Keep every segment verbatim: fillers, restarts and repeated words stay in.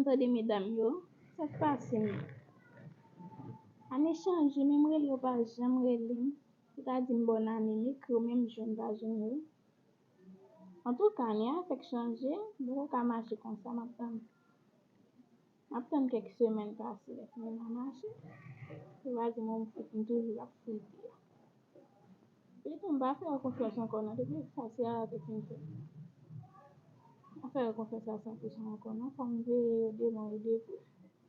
Tande medam yo, sa k pase m? Ane chanje, menm rele yo pa janm rele m. Yo ta di m bòn ane, m ekri yo menm jou m pa jwenn yo. Antouka, ane a fèk chanje, m poko ka mache konsa, m ap tann. M ap tann kèk semèn pase, lè semèn nan mache. Yo va di m, m fout, m toujou ap frite. Epi tou, m pa fè yo konfyans ankò non, depi sa Ciara te fin fè. M pa fè yo konfyans a san pousan ankò non, fò m veye yo de lwen e de pre.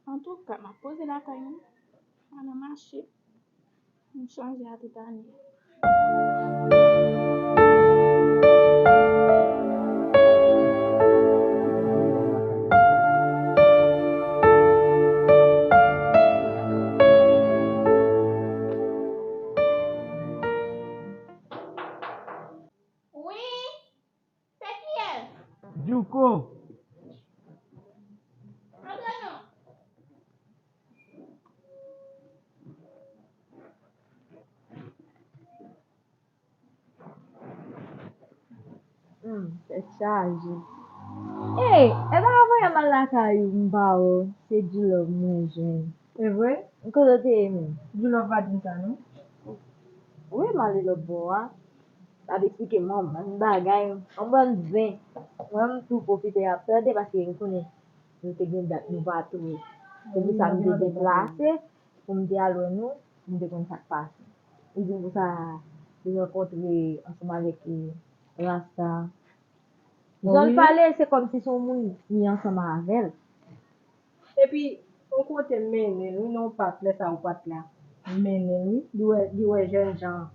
Antouka, m ap poze lakay mwen. Ann mache. M chanje a tout ane. Wi, se kiyès? Djouko. Antre non. Hmm, tèt chaje. Ey, e pa voye m al lakay ou m pa wè w, se Djilòv mwen jwenn. E vre? Kote w te ye menm? Djilòv pa di m sa non. Wi, m ale lòt bò a. L ap eksplike m yon bann bagay, yon bann zen. Mwen, m tou pwofite ap tande paske m konnen nou te gen dat nou pa tou. Se pou sa m te deplase pou m te al wè nou, pou m te konn sa k pase. Li di m konsa, li rankontre ansanm avèk, eh, Rasta. Jan l pale, se kòmsi se yon moun li ansanm avè l. Epi, yon kote m mennen l, wi, nan yon pak, lè sa ou pa t la. M mennen l, wi. Li wè, li wè jènjan an.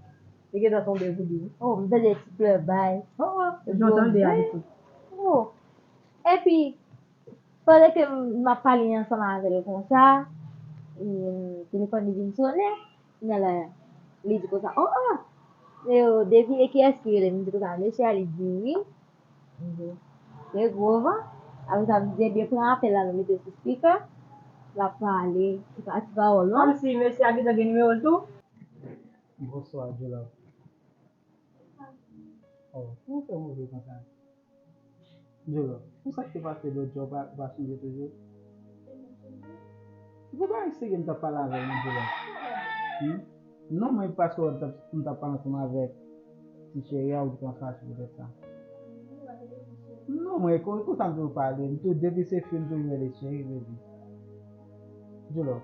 Li gentan tonbe sou li, wi. Oh, m tande ti plè bay. Oh, oh, jan w tande a, li tou. Oh. Epi, pandan ke m, m ap pale ansanm avè l konsa, e, telefòn li vin sonnen. Kounye a la, li di konsa, oh, oh! E yo devine kiyès ki rele m. M di konsa, mesye a, li di wi. M di, se gwo van. Apre sa, m di, ebyen, pran apèl la, nou mete sou speaker. L ap pale, ti pa, ti pawòl, non? Kòmsi mesye a gentan gen nimewo l tou? Bonswa, Djilòv. Oh, pou w fè move konsa? Djilòv, pou sa k te pase lòt jou, ou pa, ou pa sonje toujou? Se pou bagay serye m t ap pale avè w, non, Djilòv. Hmm? Non, mwen, paske w t ap, m t ap pale ansanm avèk ti cheri a, ou te konn fache poutèt sa. Non, mwen, kon, konsa m toujou pale. M tou, depi se fi, m toujou rele cheri, baby. Djilòv,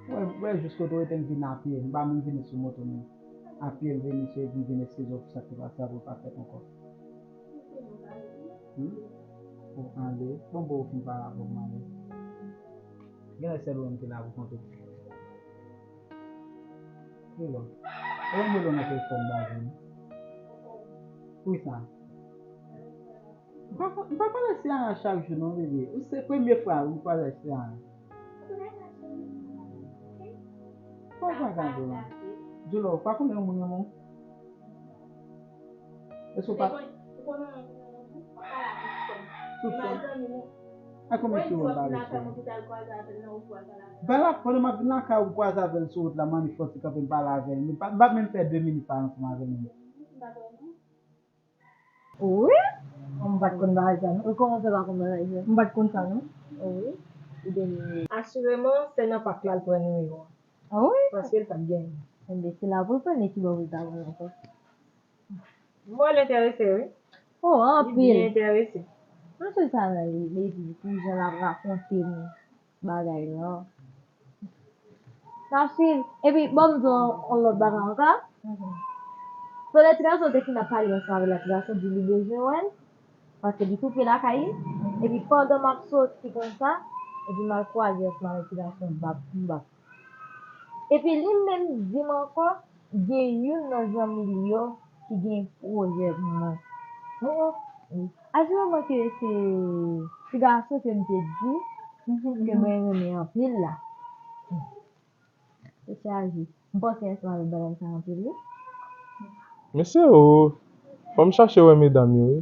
wè, wè jis kote w rete, m vin a pye. M pa menm vini sou moto, non. A pye m vini, se pou m vin eskize w pou sa k te pase a, pou l pa fèt ankò. Hmm? Ou ale. Bon, bon, ou fin pale avè w, m ale. Genlè sèl ou menm ki la pou kont ou. Hello. E yon melo nan telefòn ba vin. Wi sa. M pa, m pa pale Ciara chak jou non, bebe. Ou se premye fwa m kwaze Ciara. Sa w pa ka di la. Djilòv, ou pa konnen yon moun renmen w? Èske w pa... Soupçon. A konbyen jou w pale sou... Bala, pandan m ap vin lakay ou, m kwaze avè l sou wout la, m annik fè yon ti kanpe, m pale avè l. M pa, m pa menm fè de minit pale ansanm avè l menm. Wi. M pa t konn bagay sa, non. Ou kòman fè pa konn bagay sa? M pa t konn sa, non. Wi. Ou te nimewo. Asireman, se nan pak la l pran nimewo a. A wi? Paske l pa t genyen. Enben, se la pou l konnen ki bò pou l ta pran l ankò. Mwen l enterese, wi. Oh, anpil. Li byen enterese. Anpil sa nan li, li di pou jan l ap rakonte m bagay lan. N ap swiv. Epi, ban m di w yon lòt bagay ankò. Mhm. Pandan ti gason te fin ap pale ansanm avè l la, ti gason di li bezwen wè l, paske li tou pre lakay li. Epi, pandan m ap soti konsa, epi m al kwaze ansanm avèk ti gason, m ap, m ap. Epi, li menm di m ankò, gen youn nan zanmi li yo ki gen pwojè pou mwen. Ou, ou, ou. Asire mwen ke se ti gason ke m te di ke mwen renmen anpil la. Se chaje. M panse ansanm avèk bagay sa anpil, wi. Mesye o, fò m chache wè medam yo, wi.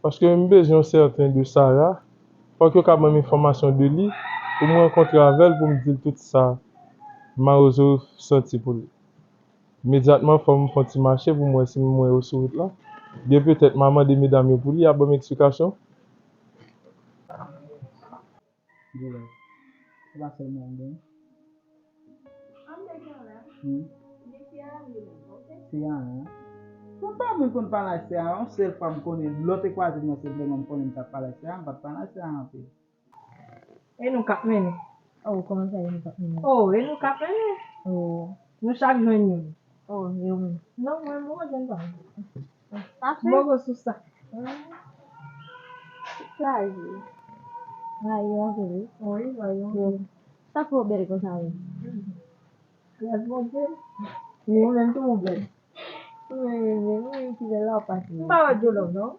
Paske m bezwen yon sèten de Sara. Fòk yo ka ban m enfòmasyon de li pou m rankontre avè l, pou m di l tout sa mawozo santi pou li. Imedyatman, fò m fè yon ti mache pou m wè si m wè yo sou wout la. Byen petèt, m a mande medam yo pou li, y a ban m eksplikasyon. Di lè. Se pa sèlman ou gen. Hmm. Se a, hein? Mwen pa menm konn pale a se a, yon sèl fwa m konnen, lòt te kwaze m nan se vrèman m konnen m t ap pale a se a, m pa t pale a se a anpil. E nou k ap mennen. Oh, kòman sa, e nou k ap mennen? Oh, e nou k ap mennen. Oh. Nou chak jwenn youn. Oh, e ou menm? Non, mwen, mwen jwenn pa. Afe? Mwen gwo sou sa. Hmm. Sa ye. Ay, yo anpil, wi. Wi, yo anpil. Sa fè w bèl konsa, wi. Gras Bondye. Wi, ou menm tou, ou bèl. Wi, wi, wi, wi, ki bèl la, w pase. M pa wè Djolòv, non.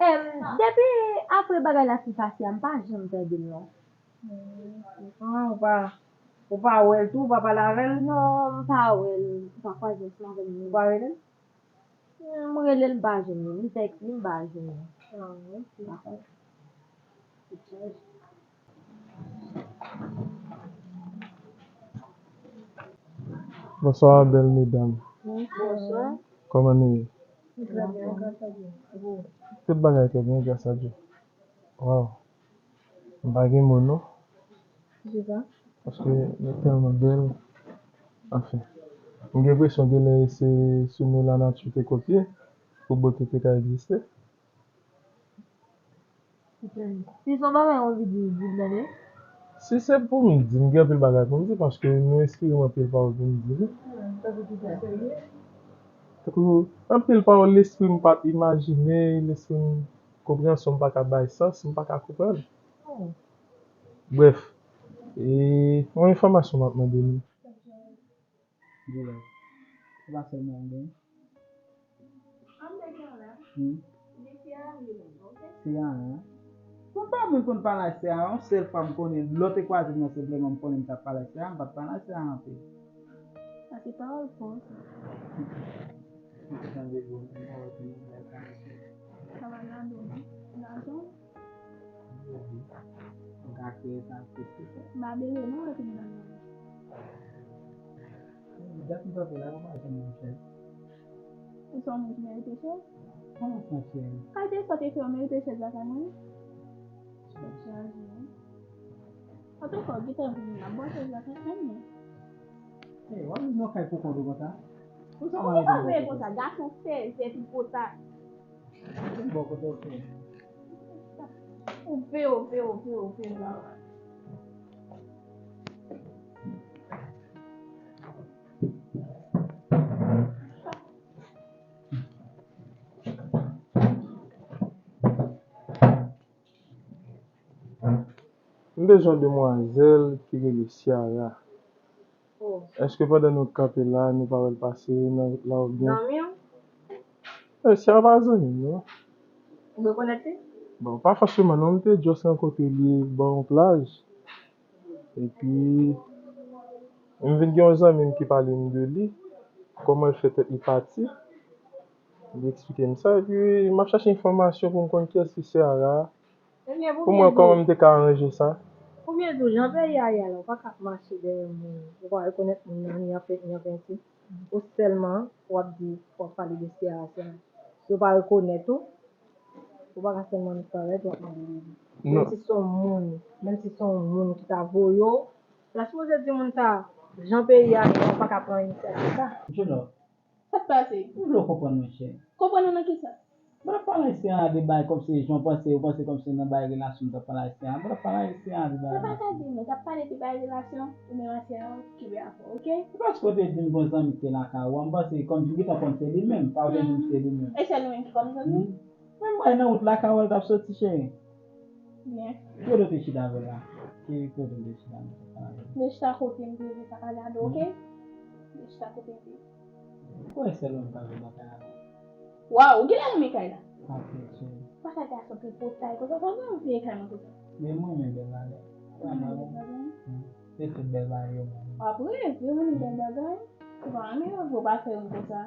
Em, depi apre bagay la fin pase a, m pa janm tande l non. Hmm, ou pa, ou pa wè l tou, ou pa pale avè l? Non, m pa wè l, m pa kwaze ansanm avè l. Ou pa rele l? Hmm, m rele l, m pa jwenn li, m tèks li, m pa jwenn li. Ah, ok. Dakò. Bonswa, bèl medam. Bonswa. Kòman nou ye? Trè byen, gras a Dye. Tout bagay trè byen, gras a Dye. Waw. M pa gen mo non. Poukisa? Paske nou tèlman bèl. Anfen. M gen enpresyon genlè se sou nou lanati te kopye pou bote te ka egziste. Si se yon bagay ou anvi di, di m tande. Si se pou m di, m gen anpil bagay pou m di, paske nou enspire m anpil pawòl pou m di wi. Tankou ki sa? Tankou anpil pawòl lespri m pa t imajine, lespri m, konpreyansyon m pa ka bay sans, m pa ka konprann. Oh. Brèf, e, yon enfòmasyon m ap mande nou. Di lè. Se pa sèlman ou gen. Hmm. Se a, hein? Mwen pa menm konn pale a se a, yon sèl fwa m konnen, lòt te kwaze m nan se vrèman m konnen m t ap pale a se a, m pa t pale a se a anpil. Sa se pawòl fò, sa. Mwen te tande bon, mwen pa wè ki nou bay pale se a. Sa va gade w, non? Gade w. M ka kreye sa, m ka kreye sa. M pa bezwen non, wè ki m nan. Dat m kanpe la, ou pa janm yon chèz. Ou se yon moun ki merite chèz? Kòman sa, chèz? Kalite sa te fè w merite chèz lakay mwen? Chèz chaje, wi. Antouka, ou gentan vini la, bò chèz lakay mwen. Hey, w ap viv nan kay pou kont ou konsa? Ou sa w ap veye konsa, gason sèz, se pi konsa. Bon, kote w fè? Ou pe, ou pe, ou pe, ou pe, la. M bezwen yon demwazèl ki rele Ciara. Oh. Èske pandan nou kanpe la, nou pa wè l pase nan wout la oubyen? Zanmi w? Eh, Ciara pa zanmi m, non. Ou rekonèt li? Bon, pa fòseman, non, m te just rankontre li bò yon plaj. Epi, m vin gen yon zanmi m ki pale m de li, kòman l fè tèt li pati. Li eksplike m sa, epi m ap chache enfòmasyon pou m konn kiyès ki Ciara a. Ebyen, pou m wè kòman m te ka aranje sa. Pou byen di w, jan peyi a ye a la, ou pa ka ap mache dèyè moun, ou pa rekonèt moun nan, ni an fèt, ni an penti. Ou sèlman, w ap di, w ap pale de Ciara, Ciara. Si w pa rekonèt ou, ou pa ka sèlman disparèt, w ap mande li. Menm si se yon moun, menm si se yon moun ki ta voye w, la sipoze di moun sa, jan peyi a ye a, ou pa ka pran inisyativ sa. Junior, Sa k pase? M vle w konprann mwen, chè. Konprann ou nan kisa? Mwen ap pale ayisyen an de bagay kòmsi jan w panse, ou panse kòmsi nan bagay relasyon m t ap pale ayisyen an. Mwen ap pale ayisyen an de bagay relasyon. Ou pa ka di nou, t ap pale de bagay relasyon, ou menm ayisyen an, kenbe afè w, oke? Se paske w te di m gon zanmi ki te lakay ou a, m panse kòmsi m gentan konn se li menm, pa w te di m se li menm. E se li menm ki kòm zanmi w? Hmm. Men m wè nan wout lakay ou a l t ap soti, cheri. Byen. Ki kote w te chita avè l la? Ki kote w te chita avè l la? Nou chita kote m te vle sa ka gade, oke? Nou chita kote m te. Ou kwè sèl ou menm ka viv nan kay la? Waw, ou genlè renmen kay la. Anpil, cheri. Pa fè gason tripotay konsa, sa w vle fè kay mwen konsa? Men mwen renmen bèl bagay. Ou renmen bèl bagay? Hmm. Se tout bèl bagay yo mwen renmen. W ap reve, ou renmen bèl bagay. Ou pa renmen yo vre, ou pa fè yo konsa.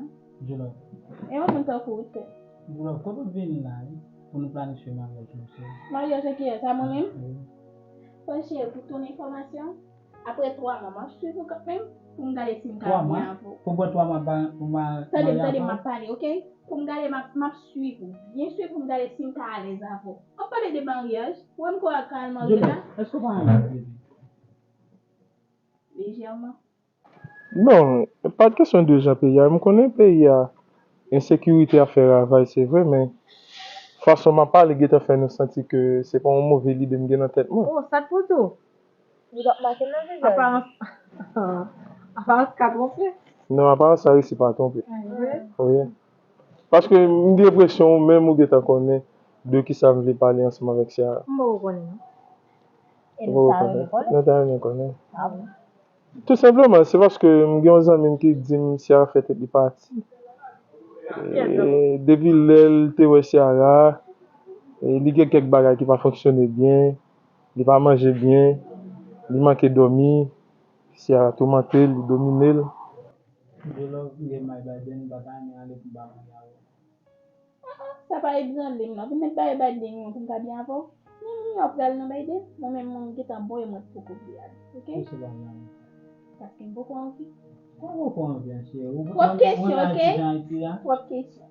Julot. E yon moun tankou ou, sè. Julot, kote w vini la, wi? Pou nou planifye maryaj nou, cheri. Maryaj ak kiyès? A mwen menm? Wi. Bon, cheri, pou ton enfòmasyon, apre twa mwa, m ap swiv ou kanmenm. Pou m gade si m ka byen avè w. Pou bwè twa mwa pou m pa marye avè w. Tande m, tande m, m ap pale, oke? Pou m gade, m ap, m ap swiv ou. Byen swiv pou m gade si m ka alèz avè w. W ap pale de maryaj, ou wè m kwè w ap ka al marye la? Junior, èske w pa renmen m, bebe? Lejèman. Non, pa t kesyon de jan peyi a. M konnen peyi a, ensekirite ap fè ravaj, se vre, men fason m ap pale gentan fè nou santi ke se pa yon move lide m gen nan tèt mwen. Oh, sa t pou di w? Li p ap mache nan vizaj. Aparans, aparans ka twonpe. Non, aparans sa resi pa twonpe. Wi. Paske m gen enpresyon ou menm ou gentan konnen de kisa m vle pale ansanm avèk Ciara. M poko konnen non. E nou ta renmen konnen? Nou ta renmen konnen. Ah bon? Tou senpleman, se paske m gen yon zanmi m ki di m Ciara fè tèt li pati. E, depi lè l te wè Ciara, e, li gen kèk bagay ki pa fonksyone byen, li pa manje byen, li manke dòmi, Ciara toumante l, li domine l. Jolove, m gen may Biden, m pa ta renmen ale pou m pa marye avè w. Ah, ah, sa pa egzanp li m nan. Vin met bay bay deng mwen pou m ka byen avè w. Menm mwen ap pral nan bay deng. Mwen menm mwen gentan bò e mwen poko vle ale. Oke? Ou se pa vle ale. Paske m poko anvi. Ou poko anvi an cheri. Ou Twòp kesyon, oke? Twòp kesyon.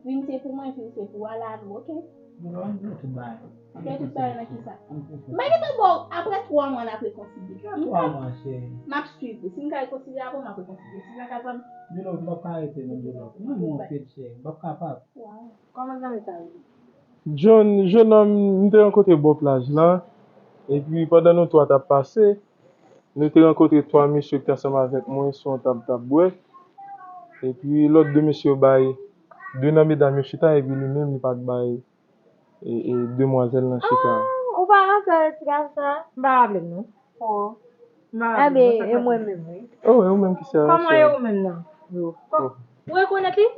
Vin se pou mwen, vin se pou w, ala nou, oke? Bro, ann fè tout bagay. Fè tout bagay nan kisa? M pa gentan bò w, apre twa mwa n ap rekonsilye. Twa mwa, cheri. M ap swiv ou. Si m ka rekonsilye avè w, m ap rekonsilye. Si m pa ka pran. Jolove, m p ap ka rete non, Jolove. Mwen, mwen, anpil, cheri. M p ap kapab. Waw. Kòman zanmi sa ye? John, jenòm, m te rankontre bò plaj la. Epi, pandan nou twa t ap pase, nou te rankontre twa mesye ki te ansanm avèk mwen sou yon tab, t ap bwè. Epi, lòt de mesye yo bay de nan medam yo chita, epi li menm, li pa t bay e, e demwazèl nan chita. Ah, ou pa raple ti gason sa? M pa raple m non. Oh. M pa raple m non, sa e mwen menm, wi. Oh, e ou menm ki se a. Kòman e ou menm nan? Yo. Ou rekonèt li?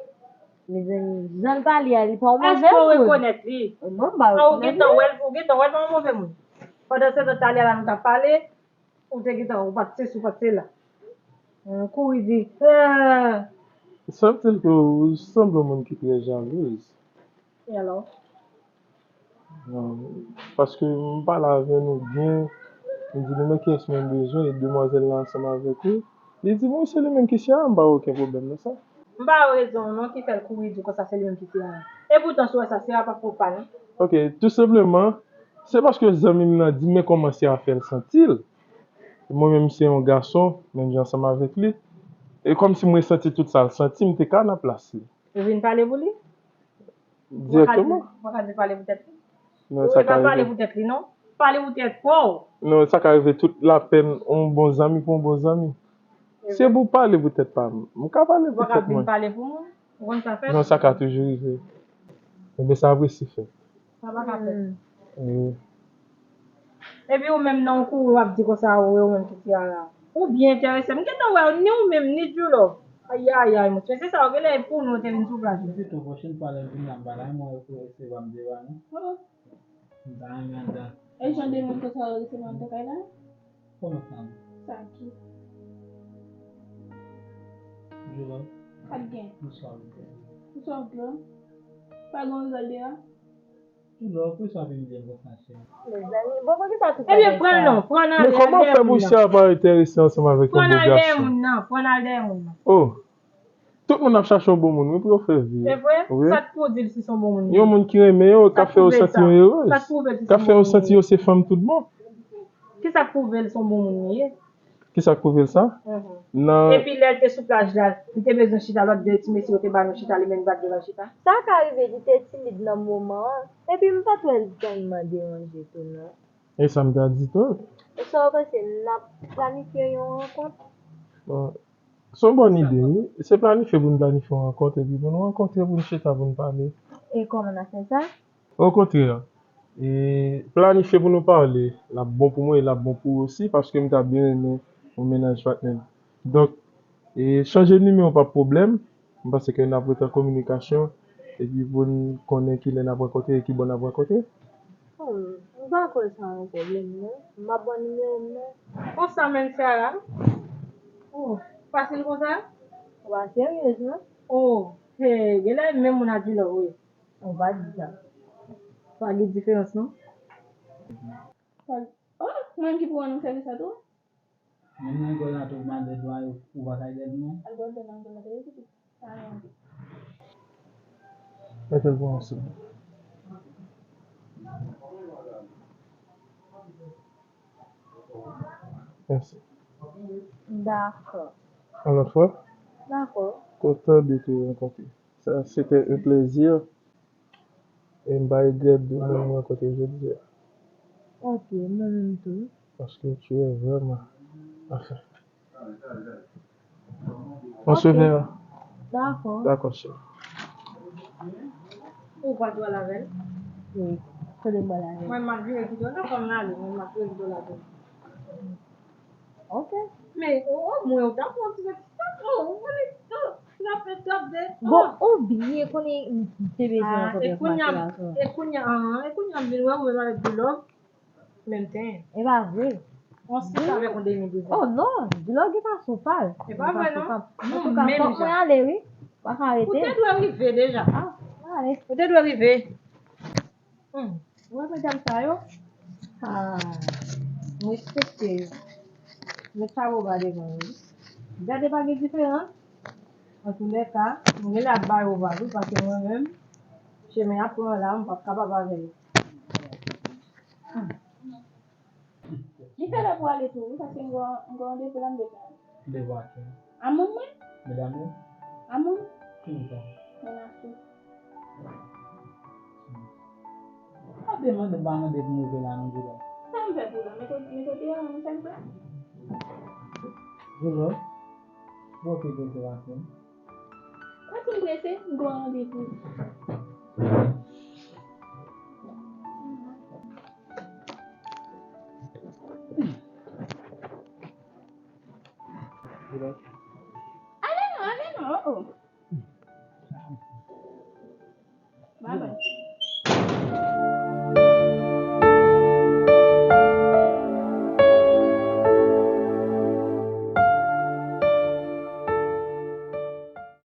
Mezanmi, jan l pale a, li pa yon move moun. Èske ou rekonèt li? Mwen, m pa rekonèt li. Ah, ou gentan wè l, ou gentan wè l pa yon move moun. Pandan se tan, talè a la, nou t ap pale. Ou te gentan, ou pa t se si, ou pa t se la. Ou kouri di, eh. Santi l ke ou sanble yon moun ki trè jalouz. E alò? Non, paske m pale avè nou byen, m di nou, men kiyès mwen bezwen, e demwazèl la ansanm avèk ou. Li di m, wi, se li menm ki se a, m pa okenn pwoblèm nan sa. M pa wè rezon non ki fè l kouri di w konsa se li menm ki se a. Epoutan, si w wè sa, se a pa fòt pa l non. Ok, tou senpleman, se paske zanmi m nan di m men kòman se a fè l santi l. Mwen menm se yon gason, menm jan ansanm avèk li. E kòmsi mwen santi tout sa l santi, m te ka nan plas li. Ou vin pale pou li? Direkteman. Ou pa ka di pale pou tèt li? Non, sa ka rive. Ou pa pale pou tèt li non. Pale pou tèt pa w. Non, sa ka rive tout lapèn yon bon zanmi pou yon bon zanmi. Se pou pale pou tèt pa m. M ka pale pou tèt mwen. Ou pa ka vin pale pou mwen. Ou konn sa fèt? Non, sa ka toujou rive. Ebyen, sa ap resi fèt. Sa pa ka fèt. Wi. Epi ou menm nan w kouri w ap di konsa ou e ou menm ki Ciara. Ou byen enterese. M gentan wè w, ni ou menm, ni Djoulo. Ayayay, monchè. Se sa, ou genlè pou nou te vin sou plaj la. Se pito pwochen fwa lè m vin la, m pa ta renmen w resevwa m deba non. Oh. M ta renmen anndan. E jan de moun konsa yo resevwa anndan kay la? Kòman sa? Sa ki? Djoulo. Sa k gen? Pou sa w vle. Pou sa w vle. Pa gen yon zòl deyò? Djoulo, pou sa w vin di m konsa, cheri? Mezanmi, bon, poukisa tout bagay sa? Ebyen, pran l non, pran l al dèyè moun nan. Men kòman w fè pou Ciara pa enterese ansanm avèk yon bon gason? Pran l al dèyè moun nan, pran l al dèyè moun nan. Oh! Tout moun ap chache yon bon moun, wi, pou yo fè vi. Se vre? Wi. Sa k pwouve l si se yon bon moun li ye? Yon moun ki renmen yo, k ap fè yo santi yo erez. Sa k pwouve l si se yon bon moun li ye? K ap fè yo santi yo se fanm tout bon. Kisa k pwouve l se yon bon moun li ye? Kisa k pwouve l sa? Mhm. Nan... Epi lè l te sou plaj la, li te bezwen chita, lòt de ti mesye yo te ba nou chita, li menm li pa t gen lòt chita. Sa ka rive li te timid nan moman an, epi m pa t wè l tèlman deranje tou non. E sa m ta di tou. E sa w panse, n ap planifye yon rankont? Bon, se yon bòn ide, wi. Se planifye pou n planifye yon rankont, epi pou nou rankontre, pou n chita, pou n pale. E kòman n ap fè sa? Okontrè, e, planifye pou nou pale, l ap bon pou mwen, e l ap bon pou ou osi, paske m ta byen renmen yon mennaj patnè m. Donk, e, chanje nimewo pa pwoblèm, m panse ke n ap rete an kominikasyon, epi pou n konnen kilè n ap rankontre e kibò n ap rankontre. Hmm, m pa kwè sa yon pwoblèm, non. M ap ba w nimewo m, non. Konsa menm, Ciara? Oh, fasil konsa? Ou pa seryez, non? Oh, hey, genlè menm moun a di lò, wi. Ou pa di sa. Pa gen diferans, non? Oh, mwen ki pou rann ou sèvis la tou? Menm nan gòl la tou, malgre dwa yo, ou pa ka gèt non. Al gòl nan gòl la, te ekite. Mete l pou mwen, silvouplè. Mèsi. Dakò. Yon lòt fwa? Dakò. Kontan de te rankontre. Sa se te yon plezi. E m pa regrèt de moun m rankontre jodi a. Ok, mwen menm tou. Paske tu es vraiment. Anfen. On se verra. Dakò. Dakò, cheri. Ou pa dwe al avè l? Wi. Kote m pral avè l? Mwen, m ap vire kite w nan fanm nan ale, mwen, m ap vire kite w la tou. Ok. Men, o, o, mwen, ou ta pran ti rezistans, o, ou konnen, o, l ap fè twòp de, Bon, ou byen konnen m te bezwen Ah, rankontre e ak kounye a, Mathias. e kounye a, ah, e kounye a, m vin wè ou menm avèk Dulove, menm ten. E pa vre. On sit avèk on demi douzè. Oh non, Dulove gen fason pa l. E pa vre, non? An Nou tou ka, menm fòk mwen jan. Ale, wi. Pa ka Ou rete. Te dwe rive deja. Ah, ale. Ou te dwe rive. Hmm. Ou wè medam sa yo? Ah, mwen respekte yo. Met chapo ba devan yo. Gade pa gen diferans. Antoulèka, mwen gen lè ap ba yo vag, wi, paske mwen menm, chemen ap pran la, m p ap kapab avè yo. Li fè lè pou ale tou, wi, paske m gon, m gon randevou la m bezwen ale. Devwa ki? A moun mwen? Medam yo? A moun? Ki moun sa? Mwen achte. Pa demande, pa mande pou m rive la non, Dulove. Sa m fè pou la? Mete, mete deyò, mwen fè m fè. Dulove, bò ki prese pase m. Mwen fin prese, m gon randevou. Dulove. Ale non, ale non, oh oh. Bye bye.